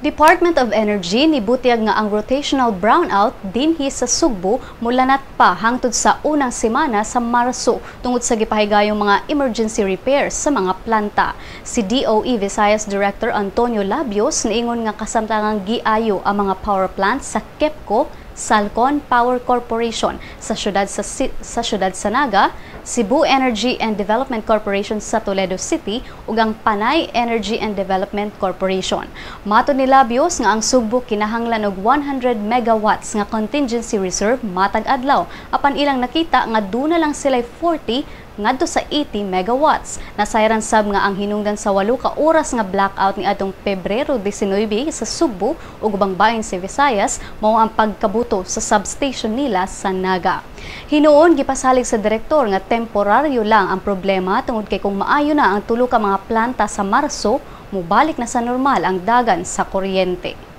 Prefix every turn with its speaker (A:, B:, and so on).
A: Department of Energy nibutyag nga ang rotational brownout dinhi sa Sugbo mulanat pa hangtod sa unang semana sa Marso tungod sa gipahigayong mga emergency repairs sa mga planta. Si DOE Visayas Director Antonio Labios niingon nga kasamtangang giayo ang mga power plants sa KEPCO, Salcon Power Corporation sa syudad sa Naga, Cebu Energy and Development Corporation sa Toledo City ug ang Panay Energy and Development Corporation. Matod ni Labios nga ang Sugbo kinahanglan og 100 megawatts nga contingency reserve matag adlaw, apan ilang nakita nga duna lang sila 40 ngadto sa 80 megawatts. Nasayran sab nga ang hinungdan sa 8 ka oras nga blackout ni adtong Pebrero 19 sa Sugbo ug ubang bahin sa Visayas mao ang pagkabuto sa substation nila sa Naga. Hinuon gipasalig sa direktor nga temporaryo lang ang problema tungod kay kung maayo na ang tulo ka mga planta sa Marso, mubalik na sa normal ang dagan sa kuryente.